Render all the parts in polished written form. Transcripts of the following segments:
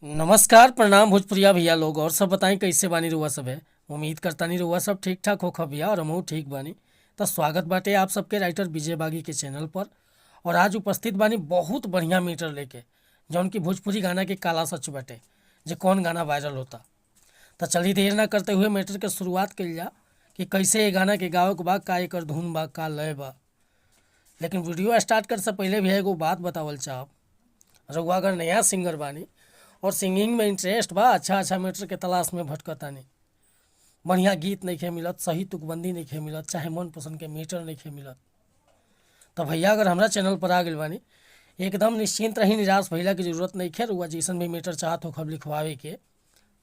नमस्कार, प्रणाम भोजपुरिया भैया लोग। और सब बताई, कैसे बानी रुआ सब है? उम्मीद करतानी रुआ सब ठीक ठाक होखब भैया और हमहू ठीक बानी। तो स्वागत बाटे आप सबके राइटर विजय बागी के चैनल पर। और आज उपस्थित बानी बहुत बढ़िया मीटर लेके, जौन की भोजपुरी गाना के काला सच बाटे जे कौन गाना वायरल होता। तो चलिए, देर ना करते हुए मैटर के शुरुआत कइल जा कि कैसे ये गाना के गावे के बा, का एकर धुन बा, का लय बा। लेकिन वीडियो स्टार्ट करे से पहले भी एगो बात बतावल चाहब। रउआ अगर नया सिंगर बानी और सिंगिंग में इंटरेस्ट बा, अच्छा अच्छा मैटर के तलाश में भटकतानी, बढ़िया गीत नइखे मिलत, सही तुकबंदी नइखे मिलत, चाहे मनपसंद के मीटर नइखे मिलत, तो भैया, अगर हमरा चैनल पर आ गइल बानी, एकदम निश्चिंत रही, निराश भइला के जरूरत नइखे। रउआ जैसन भी मीटर चाहत हो लिखवावे के,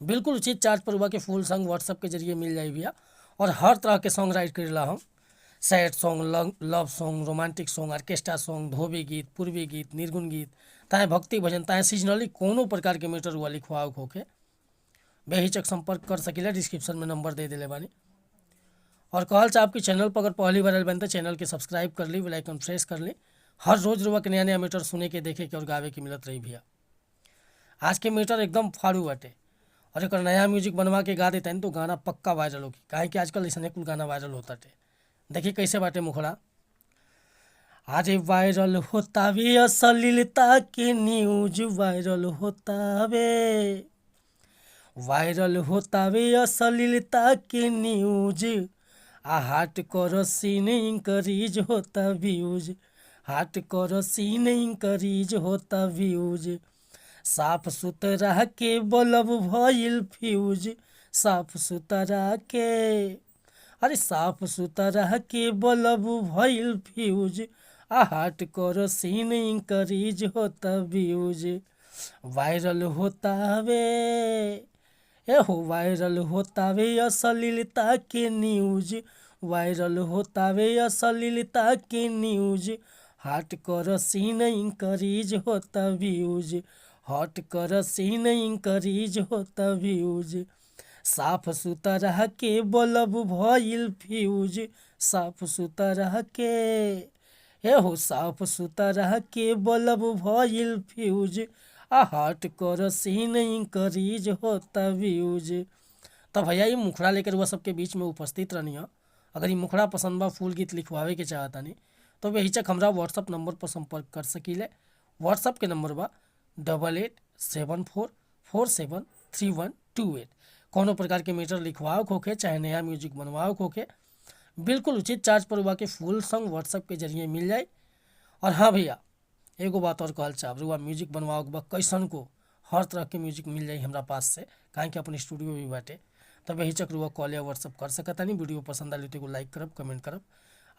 बिल्कुल उचित चार्ज पर रउआ के फुल सॉन्ग व्हाट्सएप के जरिए मिल जाई भैया। और हर तरह के सॉन्ग राइट करेला हम: sad song, love song, romantic song, orchestra song, धोबी गीत, पूर्वी गीत, निर्गुण गीत, ताहे भक्ति भजन, ताहे सीजनली, कोनो प्रकार के मीटर रउआ लिखवावे के होखे, बेहिचक संपर्क कर सकीला। डिस्क्रिप्शन में नंबर दे दिले बानी। और कहल चाहब कि चैनल पर अगर पहली बार आयल बानी तो चैनल के सब्सक्राइब कर ली, बेल आइकन प्रेस कर ली। हर रोज रुआ के नया नया मीटर सुने के, देखे के और गावे के मिलत रही भैया। आज के मीटर एकदम फाड़ू बाटे और एक नया म्यूजिक बनवा के गा देता तो गाना पक्का वायरल होगी, काहे कि आजकल ऐसा कुल गाना वायरल होता टे। देखिए, कैसे बाटे मुखड़ा। अरे वायरल होतावे अश्लीलता के न्यूज, वायरल होतावे, वायरल होतावे अश्लीलता के न्यूज। आ हाट कर सीन इंक्रीज होता व्यूज, हाट कर सीन इंक्रीज होता व्यूज। साफ सुथरा के बलब भइल फ्यूज, साफ सुथरा के, अरे साफ सुथरा के बलब भइल फ्यूज। आ हाट कर सीन इंक्रीज होता व्यूज। वायरल होता वे, ए हो, वायरल होतावे अश्लीलता के न्यूज, वायरल होतावे अश्लीलता के न्यूज। हाट कर सीन इंक्रीज होता व्यूज, हॉट कर सीन इंक्रीज होता व्यूज। साफ सुथरा के बलब भइल फ्यूज, साफ सुथरा के, ए हो, साफ सुथरा के बलब भइल फ्यूज। आ हॉट कर सीन इंक्रीज होता व्यूज। तो भैया, ये मुखड़ा लेकर वह सबके बीच में उपस्थित रहनी है। अगर ये मुखड़ा पसंद बा, फुल गीत लिखवावे के चाहतानी, तो बेहिचक हमरा व्हाट्सअप नंबर पर संपर्क कर सकीले। व्हाट्सअप के नंबर बा 8874473128। कोनो प्रकार के मीटर लिखवाओ होखे, चाहे नया म्यूजिक बनवाओ होखे, बिल्कुल उचित चार्ज पर रुआ के फुल सॉन्ग व्हाट्सअप के जरिए मिल जाए। और हाँ भैया, एगो बात और कहल चाहब। रुआ म्यूजिक बनवाओ के बा कैसन को, हर तरह के म्यूजिक मिल जाई हमरा पास से, काहे कि अपन स्टूडियो भी बाटे। तो बेहिचक रुआ कॉल या व्हाट्सअप कर सकतानी। वीडियो पसंद आली तो एगो लाइक करब, कमेंट करब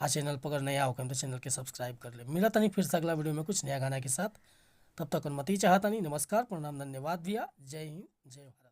आ चैनल पर अगर नया हो तो चैनल के सब्सक्राइब कर ले। मिला तनी फिर से अगला वीडियो में कुछ नया गाना के साथ। तब तक अनुमति चाहतानी। नमस्कार, प्रणाम, धन्यवाद भैया। जय हिंद, जय भारत।